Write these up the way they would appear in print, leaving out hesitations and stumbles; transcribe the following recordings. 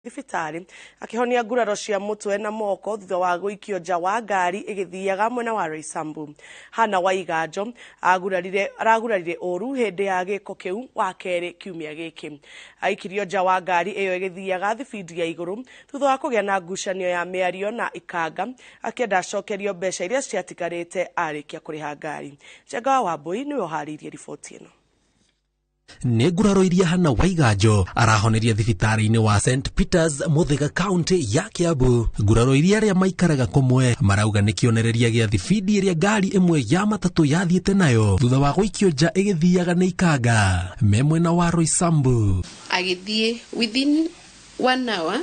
Thibitarĩ akĩhonia nguraro cia mũtwe na moko thutha wa gũikio nja wa ngari ĩgĩthiaga mwena wa Roysambu. Hana Waiganjo aragurarire ũru hĩndĩ ya gĩko kĩu wa kerĩ kiumia gĩkĩ. Aikirio nja wa ngari ĩyo ĩgĩthiaga thibindi ya igũrũ thutha wa kũgĩa na ngucanio ya mĩario na ikanga akĩenda acokerio mbeca iria ciatigarĩte arĩkia kũrĩha ngari. Njenga wa Wambui nĩwe ũharĩirie riboti ĩno. Nĩ nguraro iria Hana Waiganjo arahoneria thibitarĩ-inĩ wa St Peters, Muthaiga, kaunti ya Kiambu. Nguraro iria arĩa maikaraga kũmwe marauga nĩ kĩonereria gĩa thibindi ĩrĩa ngari ĩmwe ya matatũ yathiĩte nayo thutha wa gũikio nja ĩgĩthiaga nĩ ikanga me mwena wa Roysambu. Agĩthiĩ within one hour,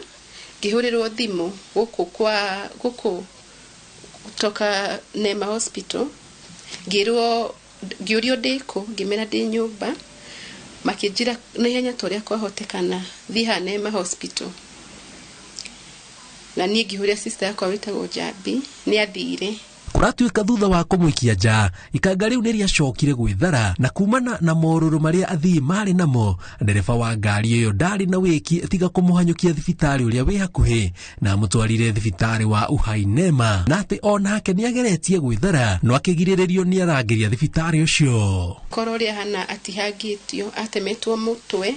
ngĩhũrĩrwo thimũ gũkũ kwa gũkũ kutoka Nema Hospital, ngĩrwo, ngĩũrio ndĩkũ, ngĩmera ndĩ nyũmba, makĩnjĩra na ihenya ta ũrĩa kwahotekana thiĩ haha Nema Hospital. Na niĩ ngĩhũrĩra sister yakwa wĩtagwo Njambi, nĩ athire. Kũratuĩka thutha wa kũmũikia nja, ikanga rĩu nĩ rĩacokire gwĩthara na kumana na morũrũ marĩa athii marĩ namo, ndereba wa ngari ĩyo ndarĩ na wĩki tiga kũmũhanyũkia thibitarĩ ũrĩa wĩ hakuhĩ na amũtwarire thibitarĩ wa Uhai Nema, na atĩ onake nĩ ageretie gwĩthara no akĩgirĩrĩrio nĩ arangĩri a thibitarĩ ũcio. Korwo ũrĩa Hana atihangĩtio, atemetwo mũtwe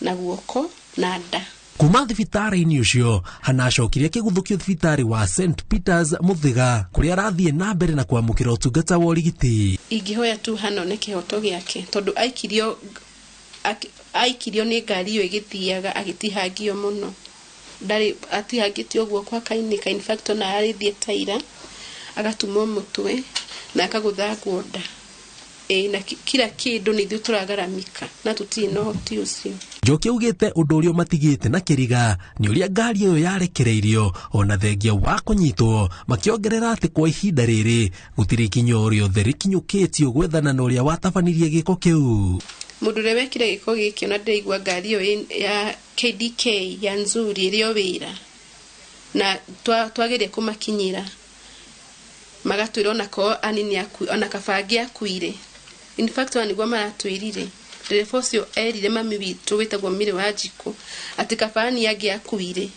na guoko na nda. Kuma thibitarĩ-inĩ ũcio, Hana acokire akĩguthũkio thibitarĩ wa St Peters, Muthaiga, kũrĩa arathiĩ na mbere na kwamũkĩra ũtungata wa ũrigiti. Ingĩhoya tu Hana one kĩhoto gĩake, tondũ aikirio nĩ ngari ĩyo ĩgĩthiaga, agĩtihangio mũno, ndarĩ atihangĩtio guoko akainĩka, in fact ona arĩthiĩ taira agatumwo mũtwe na akagũthangwo nda. Ĩ na kila kĩndũ nĩ ithuĩ tũragaramika na tũtirĩ na ũhoti ũcio. Njoki augĩte ũndũ ũrĩa matigĩte na kĩriga nĩ ũrĩa ngari ĩyo yarekereirio ona thengia wa kũnyitwo, makĩongerera atĩ kwa ihinda rĩrĩ gũtirĩ ikinya o rĩothe rĩkinyũkĩtio gwethana na ũrĩa watabanirie gĩko kĩu. Mũndũ ũrĩa wekire gĩko gĩkĩ, ona ndĩraigua ngari ĩyo ya KDK ya Nzuri ĩrĩ o wĩra, na twageria kũmakinyĩra magatwĩra ona ko anini aku ona kabangi akuire. In fact, ona nĩguo maratwĩrire ndereba ũcio erire mami witũ wĩtagwo Mire wa Njikũ atĩ kabani angĩakuire,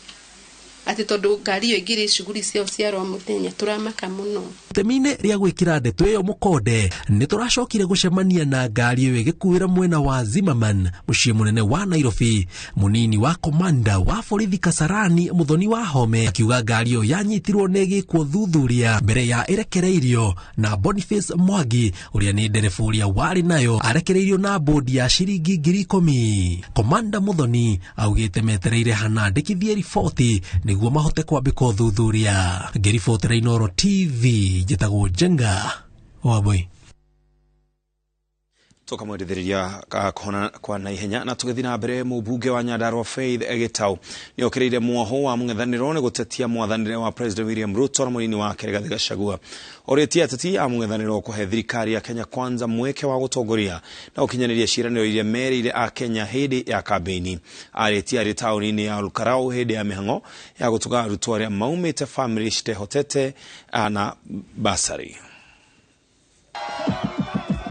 atĩ tondũ ngari ĩyo ĩngĩrĩ cuguri ciao cia ro mũthenya. Tũramaka mũno. Itemi-inĩ rĩa gwĩkĩra ndeto ĩyo mũkonde, nĩ tũracokire gũcemania na ngari ĩyo ĩgĩkuĩra mwena wa Zimmerman, mũciĩ mũnene wa Nairobi. Mũnini wa komanda wa borithi Kasarani, Muthoni wa Home, akiuga ngari ĩyo yanyitirwo nĩ ĩgĩkwo thuthuria mbere ya ĩrekereirio, na Boniface Mwangi ũrĩa nĩ ndereba ũrĩa warĩ nayo arekereirio na bodi ya ciringi 10,000. Komanda Muthoni augĩte metereire Hana andĩkithie riboti nĩguo mahote kwambĩka ũthuthuria. Ngĩribotera Inooro TV, njĩtagwo Njenga Wambui. Tukamwendithĩrĩria kũhona kwa naihenya. Na tũgĩthiĩ na mbere, mũmbunge wa Nyandarua Faith Gĩtau nĩ okĩrĩire mwoho wa mũng'ethanĩro nĩ gũtetia mwathanĩre wa President William Ruto na mũnini wake Rigathĩ Gachagua. Orĩtie ateti a mũng'ethanĩro kũhe thirikari ya Kenya Kwanza mweke wa gũtongoria na gũkinyanĩria ciĩranĩro iria merĩire a Kenya hĩndĩ ya kambĩini. Arĩtie arĩ taũni-inĩ ya Olkalau hĩndĩ ya mĩhang'o ya gũtuga arutwo arĩa maumĩte bamĩrĩ citehotete na basarĩ.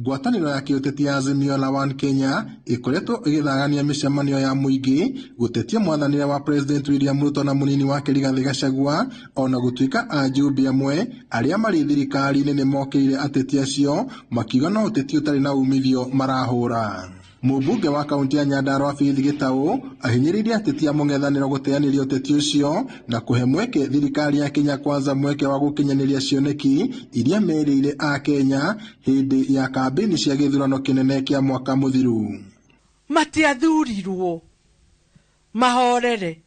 Ngwatanĩro ya kĩũteti ya Azimio la One Kenya ĩkoretwo ĩgĩthagania mĩcemanio ya mũingĩ gũtetia mwathanĩre wa President William Ruto na mũnini wake Rigathĩ Gachagua, ona gũtuĩka ajumbe amwe arĩa marĩ thirikari-inĩ nĩ mokĩrĩire ateti acio makiuga no ũteti ũtarĩ na umithio marahũra. Mũmbunge wa kaunti ya Nyandarua Faith Gĩtaũ ahinyĩrĩirie ateti a mũng'ethanĩro gũteanĩria ũteti ũcio na kũhe mweke thirikari ya Kenya Kwanza mweke wa gũkinyanĩria cioneki iria merĩire a Kenya hĩndĩ ya kambĩini cia gĩthurano kĩnene kĩa mwaka mũthiru. Matiathurirwo mahorere,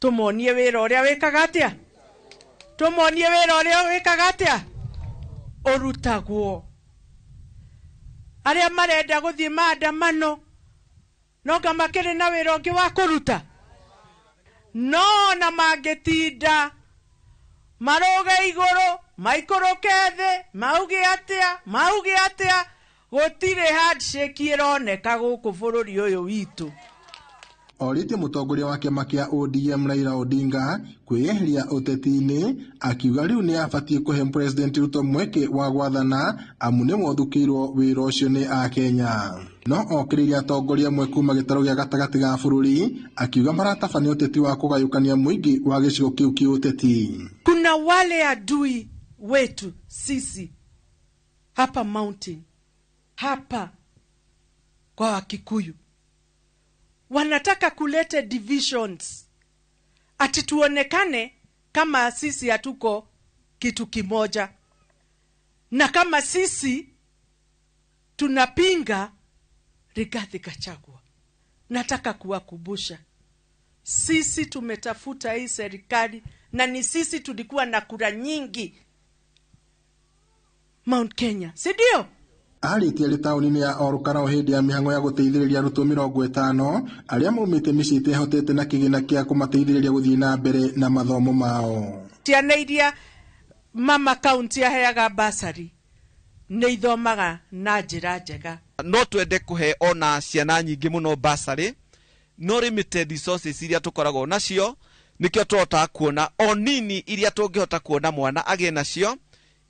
tũmonie wĩra ũrĩa wĩkaga atĩa, tũmonie wĩra ũrĩa wĩkaga atĩa ũrutagwo. Arĩa marenda gũthiĩ maandamano no nga makĩrĩ na wĩra ũngĩ wa kũruta, no ona mangĩtinda marũge igũrũ maikũrũke thĩ mauge atĩa mauge atĩa, gũtirĩ handshake ĩroneka gũkũ bũrũri ũyũ witũ. Orĩtie mũtongoria wa kĩama kĩa ODM Raila Odinga kwĩyeheria ũteti-inĩ, akiuga rĩu nĩ abatiĩ kũhe President Ruto mweke wa gwathana amu nĩwe ũthukĩirwo wĩra ũcio nĩ Akenya. No okĩrĩire atongoria amwe kuma gĩtarũ gĩa gatagatĩ ga bũrũri, akiuga maratabania ũteti wa kũgayũkania mũingĩ wa gĩcigo kĩu kĩũteti. Kuna wale adui wetu sisi hapa mountain, hapa kwa Wakikuyu, wanataka kuleta divisions ati tuonekane kama sisi hatuko kitu kimoja na kama sisi tunapinga Rigathi Gachagua. Nataka kuwakumbusha, sisi tumetafuta hii serikali na ni sisi tulikuwa na kura nyingi Mount Kenya, si ndio? Arĩtie arĩ taũni-inĩ ya Olkalou hĩndĩ ya mĩhang'o ya gũteithĩrĩria arutwo 50 arĩa maumĩte mĩciĩ ĩtehotete na kĩgĩna kĩa kũmateithĩrĩria gũthiĩ na mbere na mathomo mao. Ciana iria mama kaunti aheaga basari nĩ ithomaga na njĩra njega. No twende kũhe ona ciana nyingĩ mũno basari, no limited resources iria tũkoragwo nacio nĩkĩo tũhotaga kuona o nini iria tũngĩhota kuona mwana agĩe nacio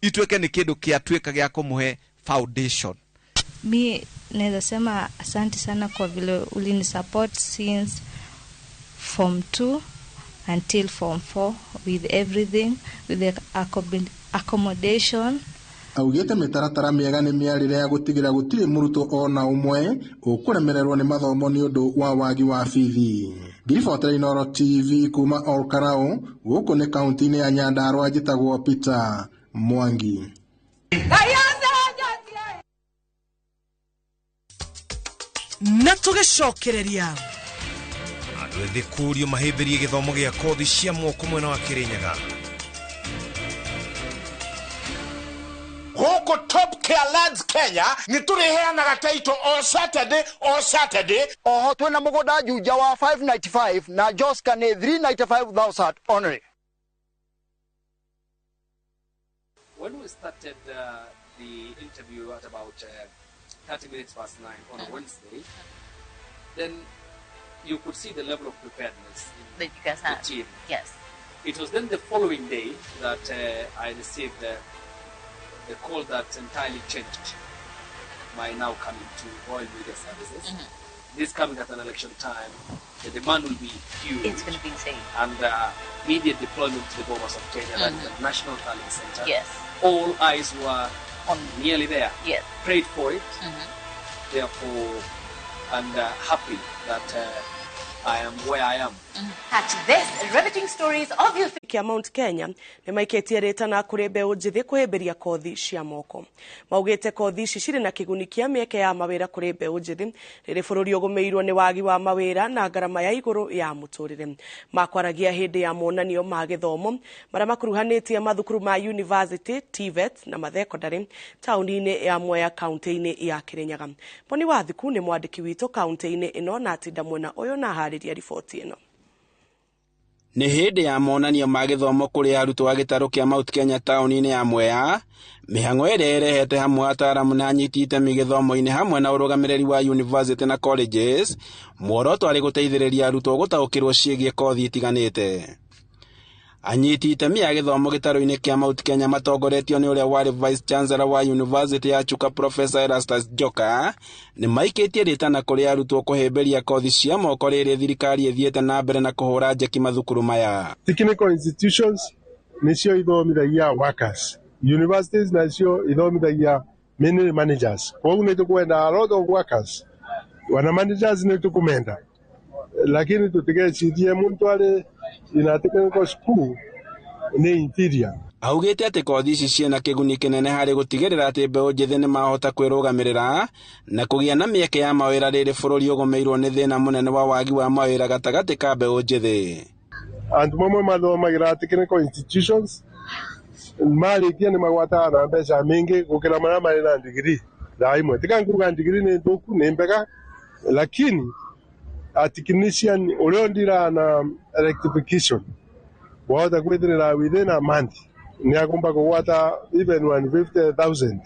ituĩke nĩ kĩndũ kĩatuĩka gĩa kũmũhe foundation. Mi naweza sema asante sana kwa vile ulinisupport since form 2 until form 4 with everything, with the accommodation. Augĩte mĩtaratara mĩega nĩ mĩarĩre ya gũtigĩrĩra gũtirĩ mũrutwo ona ũmwe ũkũremererwo nĩ mathomo nĩ ũndũ wa wagi wa bithi. Ngiribotera Inooro TV kuma Olkalou, gũkũ nĩ kaunti-inĩ ya Nyandarua, njĩtagwo Peter Mwangi. Na tũgĩcokereria andũ ethĩ kũũrio mahĩmbĩrie gĩthomo gĩa kothi cia moko mwena wa Kirinyaga. Gũkũ Top Care Lands Kenya nĩ tũrĩheanaga title o Saturday o Saturday. Oho twĩna mũgũnda Juja wa 595 na Joska nĩ 395,000 only. When we started the interview at about 9:30 on a Wednesday, then you could see the level of preparedness in that you guys the had. Team. Yes. It was then the following day that I received the call that entirely changed my now coming to Royal Media Services. Mm-hmm. This coming at an election time, the demand will be huge. It's going to be insane. And media deployment to the Bomas of Kenya, that is the National Talent Center. Yes. All eyes were on nearly there. Yes. Prayed for it. Mm-hmm. Therefore, and happy that I am where I am. Catch this riveting stories of your Kia Mount Kenya nĩ maikĩtie rĩtana kũrĩ mbeũ njĩthĩ kũhĩmbĩria kothi cia moko. Maugĩte kothi ici cirĩ na kĩguni kĩa mĩeke ya mawĩra kũrĩ mbeũ njĩthĩ rĩrĩ bũrũri ũgũmĩirwo nĩ wagi wa mawĩra na ngarama ya igũrũ ya mũtũrĩre. Makwaragia hĩndĩ ya monanio ma gĩthomo marĩa makuruhanĩtie mathukuru ma university, TVET na mathekondarĩ taũni-inĩ ya Mwea kaunti-inĩ ya Kirinyaga. Boni Wathiku nĩ mwandĩki witũ kaunti-inĩ ĩno na atinda mwena ũyũ na harĩria riboti ĩno. Nĩ hĩndĩ ya monanio ma gĩthomo kũrĩ arutwo a gĩtarũ kĩa Mount Kenya taũni-inĩ ya Mwea, mĩhang'o ĩrĩa ĩrehete hamwe ataaramu na anyiti itemi gĩthomo-inĩ hamwe na ũrũgamĩrĩri wa university na colleges, muoroto arĩ gũteithĩrĩria arutwo gũtaũkĩrwo ciĩgiĩ kothi itiganĩte. Anyiti itemi a gĩthomo gĩtarũ-inĩ kĩa Mount Kenya matongoretio nĩ ũrĩa warĩ Vice Chancellor wa University ya Chuka Professor Erastus Njoka nĩ maikĩtie rĩtana kũrĩ arutwo kũhĩmbĩria kothi cia moko rĩrĩ thirikari ĩthiĩte na mbere na kũhũra njeki mathukuru maya. Technical institutions nĩcio ithomithagia workers, universities nacio ithomithagia mainly managers. Kwoguo nĩ tũkwenda a lot of workers, wana managers nĩ tũkũmenda, lakini tũtigecirie muntu arĩ in a technical school nĩ inferior. Augĩte atĩ kothi ici ciĩna kĩguni kĩnene harĩ gũtigĩrĩra atĩ mbeũ njĩthĩ nĩ mahota kwĩrũgamĩrĩra na kũgĩa na mĩeke ya mawĩra rĩrĩ bũrũri ũgũmĩirwo nĩ thĩna mũnene wa wagi wa mawĩra gatagatĩ ka mbeũ njĩthĩ. Antu mamwe mathomagĩra technical institutions marĩkia nĩ magwataga na mbeca mĩingĩ gũkĩra marĩa marĩ na degree thaa imwe. Tiga nkuga degree nĩ thũku, nĩ mbega, lakini a technician ũrĩa ũndiraga na electrification wahota kwithirira within a month nĩ akumba kũgwata even 150,000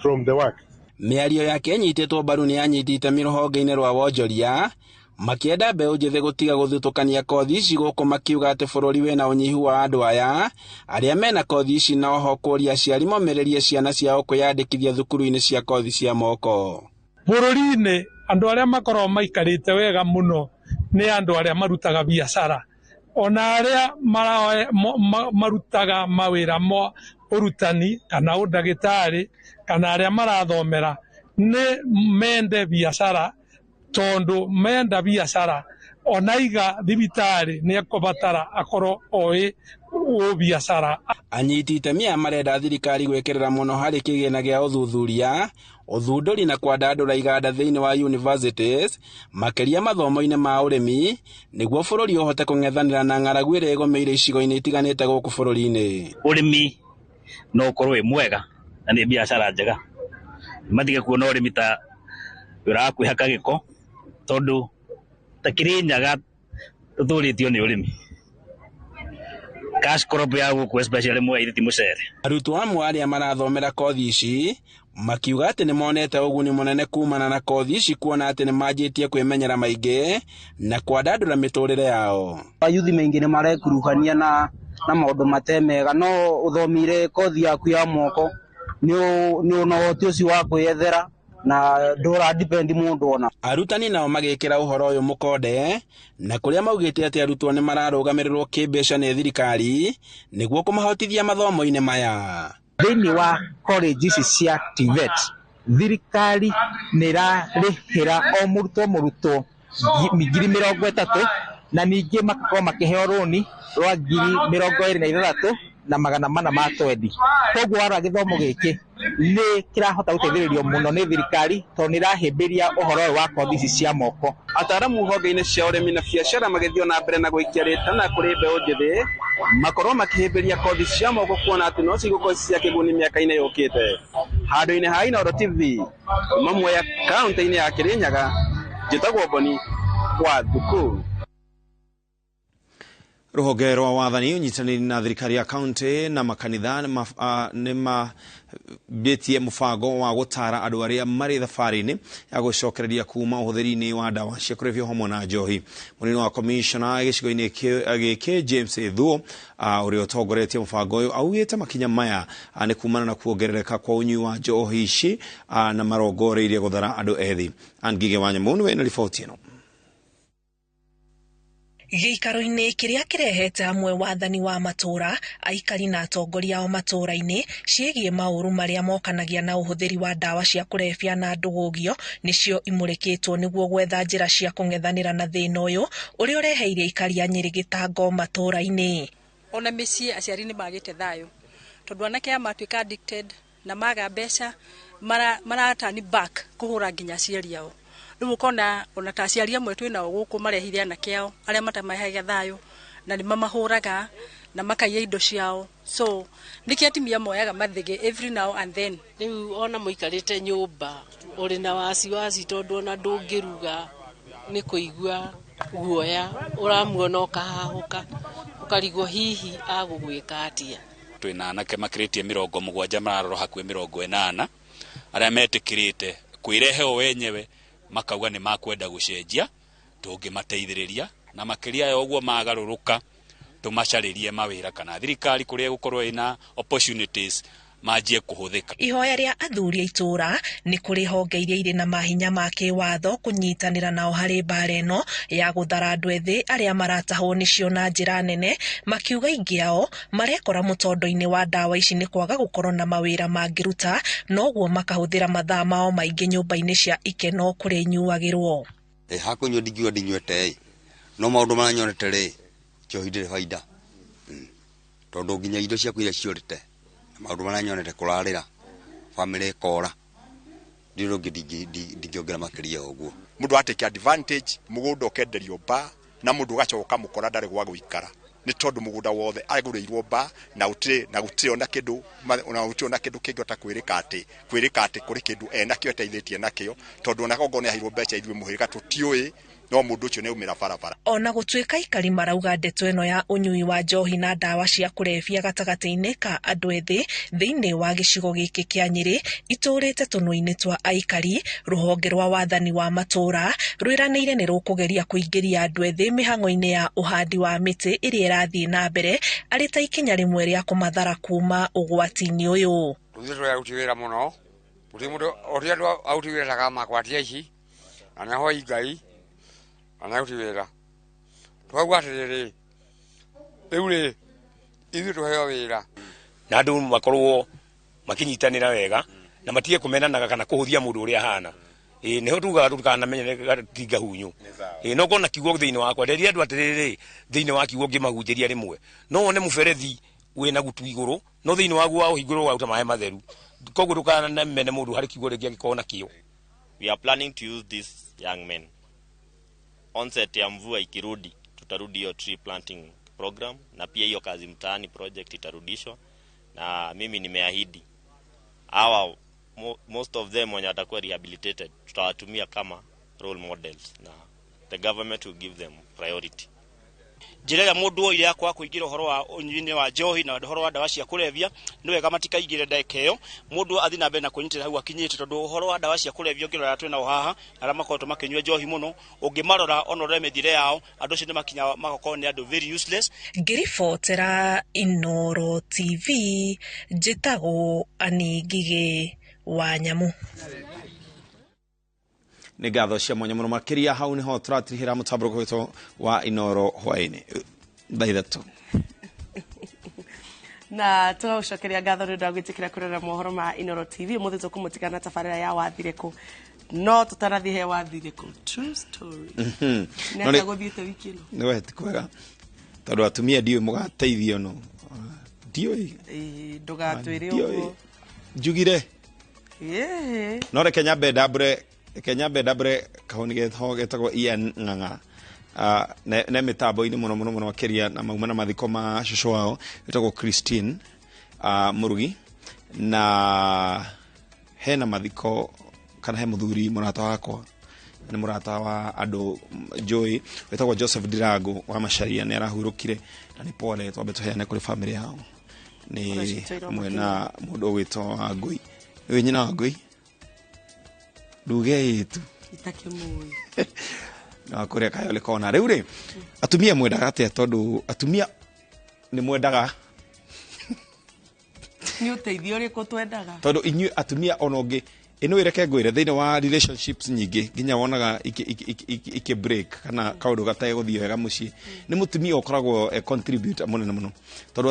from the work. Mĩario yake ĩnyitĩtwo mbaru nĩ anyiti itemi rũhonge-inĩ rwa wonjoria Makĩenda mbeũ njĩthĩ gũtiga gũthutũkania kothi ici gũkũ makiuga atĩ bũrũri wĩna ũnyihu wa andũ aya arĩa mena kothi ici na oho kũria aciari momĩrĩrie ciana ciao kwĩyandĩkithia thukuru-inĩ cia kothi cia moko. Bũrũri-inĩ andũ arĩa makoragwo maikarĩte wega mũno nĩ andũ arĩa marutaga biacara ona arĩa marutaga mawĩra ma ũrutani kana ũndagĩtarĩ kana arĩa marathomera nĩ mende biacara tondu menda biacara ona iga thibitarĩ nĩ ekũbatara akorwo oĩ ũ biacara. Anyiti itemi aya marenda thirikari gwĩkĩrĩra mũno harĩ kĩgĩna gĩa ũthuthuria, ũthundũri na kwandandũra iganda thĩinĩ wa universities makĩria mathomo-inĩ ma ũrĩmi nĩguo bũrũri ũhote kũng'ethanĩra na ng'aragu ĩrĩa ĩgũmĩire icigo-inĩ itiganĩte gũkũ bũrũri-inĩ. Ũrĩmi no ũkorwo wĩ mwega na nĩ biacara njega, matige kuona ũrĩmi ta wĩra wa kwĩhaka gĩko tondũ ta Kĩrĩnyaga tũtũrĩtio nĩ ũrĩmi. Cash crop ya gũkũ especially Mwea ti mũcere. Arutwo amwe arĩa marathomera kothi ici makiuga atĩ nĩmonete ũguni mũnene kumana na kothi ici kuona atĩ nĩmanjĩtie kwĩmenyera maingĩ na kwandandũra mĩtũrĩre yao. Ayuthi maingĩ nĩ marekuruhania na maũndũ mate mega no ũthomire kothi yaku ya moko nĩ ũna ũhoti ũcio wa kwĩyethera na ndũra depend mũndũ ona. Arutani nao magĩkĩra ũhoro ũyũ mũkonde na kũrĩa maugĩte atĩ arutwo nĩ mararũgamĩrĩrwo kĩmbeca nĩ thirikari nĩguo kũmahotithia mathomo-inĩ maya. Thĩinĩ wa college ici cia TVET thirikari nĩ ĩrarĩhĩra o mũrutwo 30,000 na ningĩ makakorwo makĩheo rũni rwa 26,420. Koguo warora gĩthomo gĩkĩ nĩ kĩrahota gũteithĩrĩrio mũno nĩ thirikari tondũ nĩ ĩrahĩmbĩria ũhoro ũyũ wa kothi ici cia moko. Ataaramu honge-inĩ cia ũrĩmi na biacara magĩthiĩ na mbere na gũikia rĩtana kũrĩ mbeũ njĩthĩ makorwo makĩhĩmbĩria kothi cia moko kuona atĩ no cigũkorwo cia kĩguni mĩaka-inĩ yũkĩte. Handũ-inĩ ha Inooro TV kuma Mwea kaũntĩ-inĩ ya Kĩrĩnyaga, njĩtagwo Boni wa Thuku. Rũhonge rwa wathani ũnyitanĩri na thirikari ya kaunti na makanitha nĩ mambĩtie mũbango wa gũtara andũ arĩa marĩ thabarĩ-inĩ ya gũcokereria kuma ũhũthĩri-inĩ wa ndawa cia kũrebia hamwe na njohi. Mũnini wa komishona gĩcigo-inĩ gĩkĩ James Thuo ũrĩa ũtongoretie mũbango ũyũ augĩte makinya maya nĩ kumana na kuongerereka kwa ũnyui wa njohi ici na marongoreirie gũthara andũ ethĩ. Ann Ngige wa Nyamũ nĩwe na riboti ĩno. Gĩikaro-inĩ kĩrĩa kĩrehete hamwe wathani wa matũra, aikari na atongoria ao matũra-inĩ ciĩgiĩ maũru marĩa mokanagia na ũhũthĩri wa ndawa cia kũrebia na ndũgũgio nĩcio imũrĩkĩtwo nĩguo gwetha njĩra cia kũng'ethanĩra na thĩna ũyũ ũrĩa ũreheire aikari a Nyĩrĩ gĩtango matũra-inĩ. Ona mĩciĩ aciari nĩ magĩte thayũ tondũ anake aya matuĩka addicted na maga mbeca maratani back kũhũra nginya aciari ao. Rĩu ũkona ona ta aciari amwe twĩ nao gũkũ marehire anake ao arĩa matamaheaga thayũ na nĩ mamahũraga na makaiya indo ciao, so nĩkĩo atumia moyaga mathĩgĩ every now and then. Rĩu ona mũikarĩte nyũmba ũrĩ na wasiwasi tondũ ona ndũngĩruga nĩ kũigua guoya ũramuona ũkahahũka ũkarigwo hihi agũgwĩka atĩa. Twĩna anake makĩrĩtie 70 mararora hakuhĩ 80 arĩa metĩkĩrĩte kwĩrehe o wenyewe makauga nĩ makwenda gũcenjia tũngĩmateithĩrĩria na makĩria ya ũguo magarũrũka tũmacarĩrie mawĩra kana thirikari kũrĩa ĩgũkorwo ĩna opportunities manjie kũhũthĩka. Ihoya rĩa athuri a itũra nĩ kũrĩ honge iria irĩ na mahinya ma kĩwatho kũnyitanĩra nao harĩ mbara ĩno ya gũthara andũ ethĩ arĩa maratahwo nĩcio na njĩra nene, makiuga aingĩ ao marekora mũtondo-inĩ wa ndawa ici nĩ kwaga gũkorwo na mawĩra mangĩruta, noguo makahũthĩra mathaa mao maingĩ nyũmba-inĩ cia ikeno kũrĩa inyuagĩrwo. Hakũnyua ndingiuga ndinyuĩte no maũndũ marĩa nyonete rĩ njohi ndĩrĩ baida tondũ nginya indo ciaku iria ciũrĩte maũndũ marĩa nyonete kũrarĩra bamĩrĩ ĩkora ndirĩ ũngĩ ndingĩongera makĩria ũguo. Mũndũ atake advantage mũgũnda ũkenderio ba na mũndũ ũgacoka mũkora ndarĩ gwa gũikara nĩ tondũ mũgũnda wothe agũrĩirwo ba na gũtirĩ ona kĩndũ ona gũtirĩ ona kĩndũ kĩngĩhota kwĩrĩka atĩ kũrĩ kĩndũ enakĩo eteithĩtie nakĩo tondũ ona okorwo nĩ aheirwo mbeca ithuĩ mũhĩrĩga tũtiũĩ No mundu ucio ni umira barabara. Ona gutuika ikari marauga ndeto ĩno ya ũnyui wa njohi na ndawa cia kũrebia gatagatĩ-inĩ ka andũ ethĩ thĩinĩ wa gĩcigo gĩkĩ kĩa Nyĩrĩ itũrĩte tũnua-inĩ twa aikari, rũhonge rwa wathani wa matũra rwĩranĩire nĩ rũkũgeria kũingĩria andũ ethĩ mĩhang'o-inĩ ya ũhandi wa mĩtĩ ĩrĩa ĩrathiĩ na mbere arĩ ta ikinya rĩmwe rĩa kũmathara kuma ũgwati-inĩ ũyũ. Tũthiĩ tũraruti wĩra mũno, gũtirĩ mũndũ ũrĩa andũ aruti wĩra ndakamakwatia ici, na nĩahoi Ngai na nĩaruti wĩra. Twauga atĩrĩrĩ, rĩu rĩ ithuĩ tũheo wĩra na andũ makorwo makinyitanĩra wega na matige kũmenanaga kana kũhũthia mũndũ ũrĩa ahana. Nĩho tugaga tũtikanamenye tinga hunyu. No ngona kiugo thĩinĩ wakwa nderia andũ atĩrĩrĩ, thĩinĩ wa kiugo ngĩmahunjĩria rĩmwe no wone mũberethi wĩna gutu igũrũ no thĩinĩ waguo wa ũhingũrwo waruta maĩ matheru, koguo ndũkanamene mũndũ harĩ kiugo rĩngĩ angĩkorwo nakĩo. We are planning to use these young men. Onset ya mvua ikirudi, tutarudi hiyo tree planting program, na pia hiyo kazi mtaani project itarudishwa. Na mimi nimeahidi hawa most of them wenye watakuwa rehabilitated tutawatumia kama role models, na the government will give them priority. Njĩra ĩrĩa mũndũ oire ya kwaga kũingĩra ũhoro wa ũnyui-inĩ wa njohi na ũhoro wa ndawa cia kũrebia nĩ wega matikaingĩre ndagĩka ĩyo, mũndũ athiĩ na mbere na kwĩnyitĩrĩra hau akinyĩte, tondũ ũhoro wa ndawa cia kũrebia ũngĩrora twĩ nao haha arĩa makoretwo makĩnyua njohi mũno, ũngĩmarora ona ũrore mĩthiĩre yao, andũ acio nĩ makinyaga magakorwo nĩ andũ very useless. Ngĩribotera Inooro TV, njĩtagwo Annie Ngigĩ wa Nyamu. Nĩ ngatho cia mwanya mũno makĩria hau nĩho tũratirihĩra mũtambũrũko witũ wa Inooro hwaĩ-inĩ thaa 3. Na tũgagũcokeria ngatho nĩ ũndũ wa gwĩtĩkĩra kũrora mohoro ma Inooro TV. Ũmũthĩ tũkũmũtigana na tabarĩra ya Wathirĩkũ, no tũtanathiĩ he Wathirĩkũ true story. Nĩ atĩa gũthiĩte wiki ĩno? Nĩ we ti kwega tondũ atumia ndiũĩ mũgateithio no ndiũĩ, ndũgatwĩre ũguo njugire. No reke nyambe ndambũre kahoni getagwo Ian Ng'ang'a ne mĩtambo-inĩ mũno mũno mũno makĩria, na mauma na mathiko ma cũcũ wao wĩtagwo Christine Mũrugi, na hena mathiko kana he mũthuri mũrata wakwa nĩ mũrata wa andũ njũĩ wĩtagwo Joseph Ndirango wa Macharia, nĩ arahurũkire na nĩ pole twambe tũheane kũrĩ famĩlĩ yao, nĩ hamwe na mũndũ ũgwĩtwo Wangũi, nĩwe nyina wa Ngũi nduge itu itakĩmũĩ na kũrĩa Kayole kona. Rĩu rĩ atumia mwendaga atĩa? Tondũ atumia nĩ mwendaga nĩ ũteithio ũrĩkũ twendaga? Tondũ inyuĩ atumia ona ũngĩ ĩno ĩreke ngwĩre thĩinĩ wa relationships nyingĩ nginya wonaga ikĩ break kana kaũndũ gategũthiĩ wega mũciĩ, nĩ mũtumia ũkoragwo contributor mũnene mũno tondũ